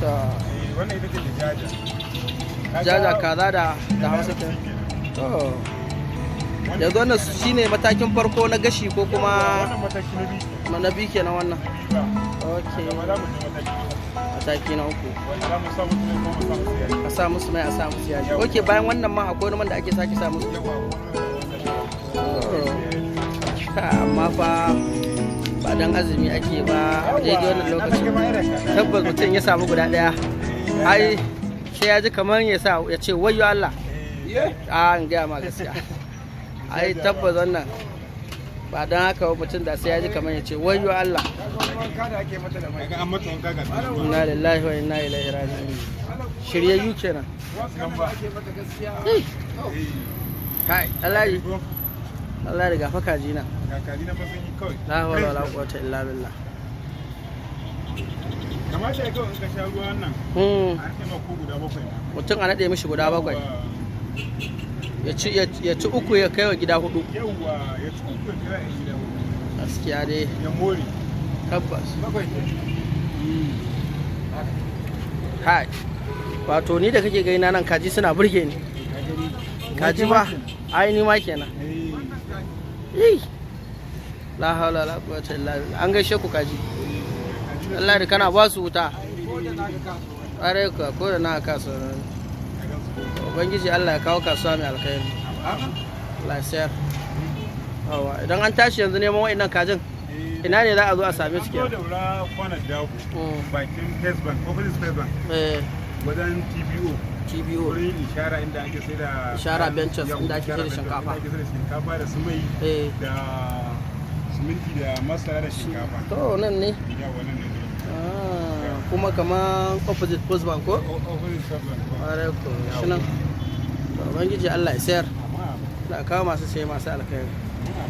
To. Eh, wannan ita ce da jaja. Jaja kaza da Hausa ke. To. Yanzu wannan shine matakin farko na gashi ko kuma Wannan mataki na biyu kenan. Na biyu kenan wannan. Ba. Okay. Gaba za mu je mataki na uku. Mataki na uku. Wanda za mu sa musu mai, kuma mu sa musu yaji. A sa musu mai, a sa musu yaji. Okay, bayan wannan ma akwai wani man da ake sake sa musu. Yawa, wannan Ta, amma fa ba dan azumi ake ba a daidai wannan lokacin. Tabbas mutum ya samu guda daya, ai sai ya ji kamar ya sa ya ce, "Wayyo Allah." A in gaya ma gaskiya. Ai tabbas wannan ba dan haka ba, mutum da sai ya ji kamar ya ce, "Wayyo Allah." Kaga an mata wanka, ga su. Inna lillahi wa inna ilaihi raji'un. Shiryayyu kenan. Nan ba. Kai, Allah yi. Allah ya gafa kaji na. Ga kaji na fa sun yi kawai. La hawla wala quwwata illa billah. Kamata ya kawai in ka sha ruwan nan an taimako guda bakwai ma. Mutum a naɗe mishi guda bakwai. Ya ci uku, ya kai wa gida hudu. Yawwa, ya ci uku ya kira yan gida hudu. Gaskiya dai. Ya more. Tabbas. Bakwai ke. Kai. Wato ni da kake gani na nan, kaji suna burge ni. Kaji ba ai ni ma kenan. Eh. La hawla wala quwwata illa billah. An gaishe ku kaji. Allah da kana ba su wuta. Ƙwarai kuwa, ko da na kasuwa. Ubangiji Allah ya kawo kasuwa mai alkhairi. Allah ya sayar. Yawa, idan an tashi yanzu neman wa'innan kajin, ina ne za a zo a same su An zo kenan? Daura, kwanar Dawo, bakin First Bank, opposite First Bank, wajen TBO. TBO. Wurin Ishara, inda ake sai da Ishara Ventures, Yawwa, inda ake sai da Ishara Ventures, shinkafa. inda ake sai da shinkafa da su mai da siminti da masara da shinkafa. To, nan ne. Yawwa, nan ne. Ah, kuma kamar opposite Post Bank ko? Opposite First Bank ba. Ƙwarai ko, shi nan. To, Ubangiji Allah ya sayar. Amma Allah ya kawo masu saye masu alkhairi.